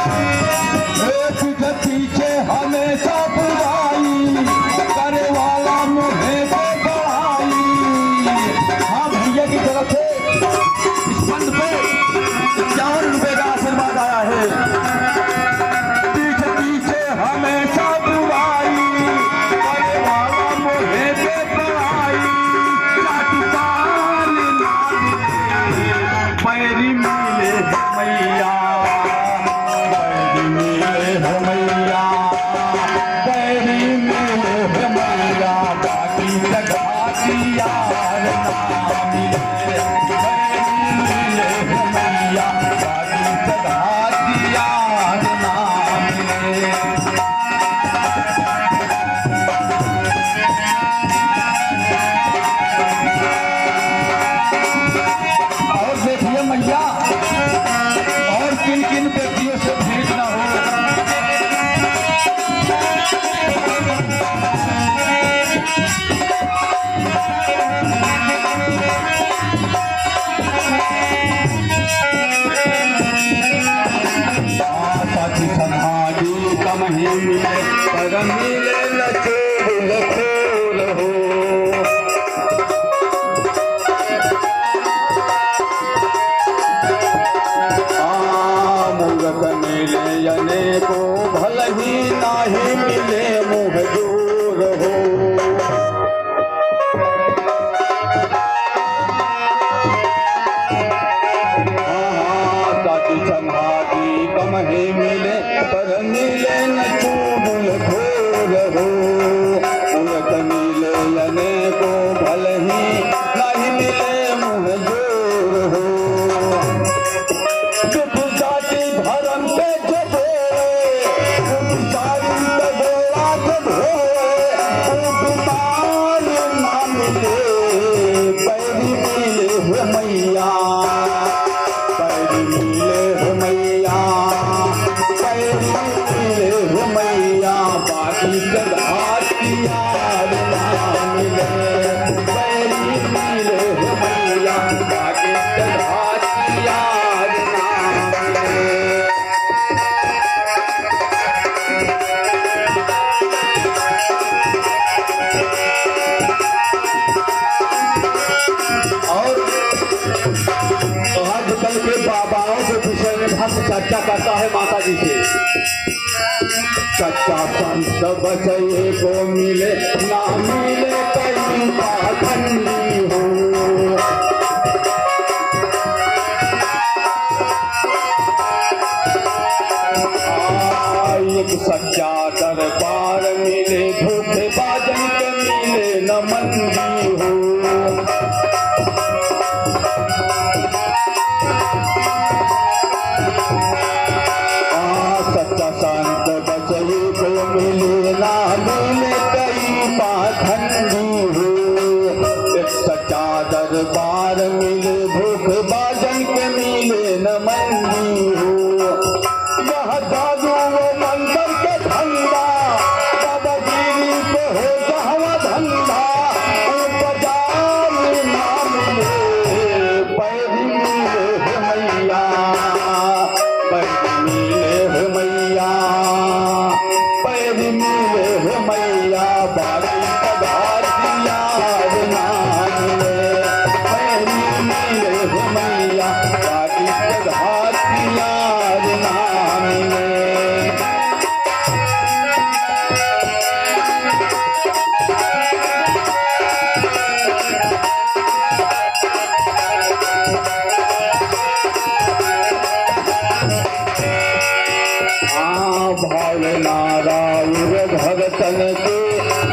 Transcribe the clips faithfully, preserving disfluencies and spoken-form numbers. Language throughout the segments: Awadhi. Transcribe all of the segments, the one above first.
ए तुझे पीछे हमेशा बुराई, करे वाला मुँहे पे बड़ाई। हाँ भैया की तरफ से इस फंड पे इक्यावन रुपए का आशीर्वाद आया है। पीछे पीछे हमेशा बुराई, करे वाला मुँहे पे बड़ाई। चाटुकार ना बैरी मिले हे मैया, बैरी मिले हे मैया, बैरी मिले हे मैया, बाकी जगह दिया ना मिले। बैरी मिले हे मैया, बाकी जगह दिया ना मिले। और देखिए मैया, और किन किन व्यक्तियों से भेंट ना हो। साथी समाजी कम ही मिले, पर मिले न चुगलखोर हो। आ, मूरख मिले अनेको, भलही नाही मिले मुँह जोर हो। हाँ, साथी संघाती कम ही मिले, पर मिले न चुगलखोर हो। मूरख मिले अनेको, भलही नाही मिले मुँह जोर हो। दुख जाति धर्म पे जो बोले, दुख जाति पे बोला जो बोले, वो बीमार ना मिले, बैरी मिले हो मैया, बैरी मिले हो मैया, बैरी मिले हो मैया, बाकी जगह यार ना मिले, बैरी मिले हो मैया, बाकी जगह यार ना मिले। और आजकल के बाबाओं के विषय में भक्त चर्चा करता है माता जी से। सच्चा संत बस एको मिले, ना मिले कई पाखंडी हो। आ, एक सच्चा दरबार मिले, धोखेबाजन के मिले न मंदी हो। आ, सच्चा संत बस एको मिले, ना मिले कई पाखंडी हो। एक सच्चा दरबार मिले, धोखेबाजन के मिले न मंदी हो। यह जादू वो मंत्र के धंधा, दादागिरी के हो जहवा धंधा, वो बाजार ना मिले, बैरी मिले हे मैया, बैरी मिले हे मैया, बैरी मिले हे मैया, बाकी पदार्थ यार ना मिले, बैरी मिले हे मैया, बाकी पदार्थ यार ना मिले। आ, भावना राउर भगतन के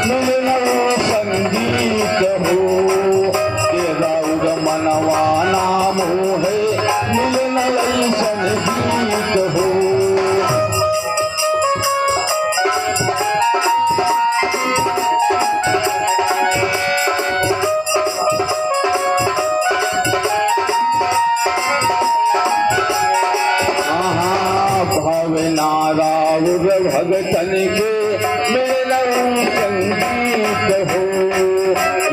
मिलनऊ संगीत हो, के राउर मनवा नाम हो है, मिलनऊ संगीत हो। आहा, भावना राउर भगतन के मिलनऊ संगीत हो,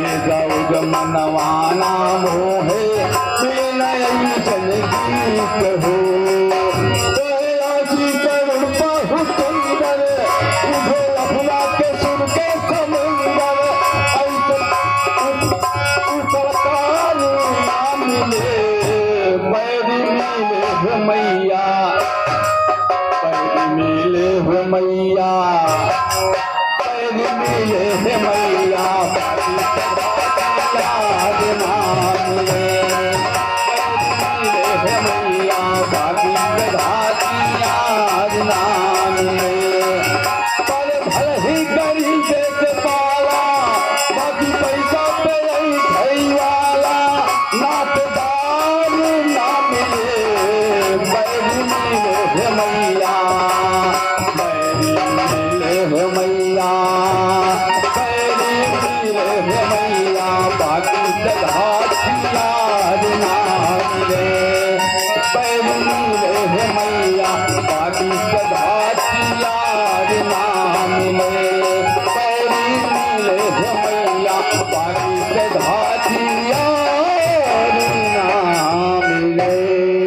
ये राउर मनवा नाम हो है, मिलनऊ संगीत हो। तो आशिक हे मैया, पैर मिले हे मैया, बाकी सब याद ना मिले। पैर मिले हे मैया, बाकी सब याद ना मिले। पर भले ही गरीब से पाला, बाकी पैसा पे रही खाई वाला, नापदार ना मिले। पैर मिले हे मैया, पैर मिले हे मैया, पैर मिले हे मैया, बाकी सब याद ना मिले। पैर मिले हे मैया, बाकी सब याद ना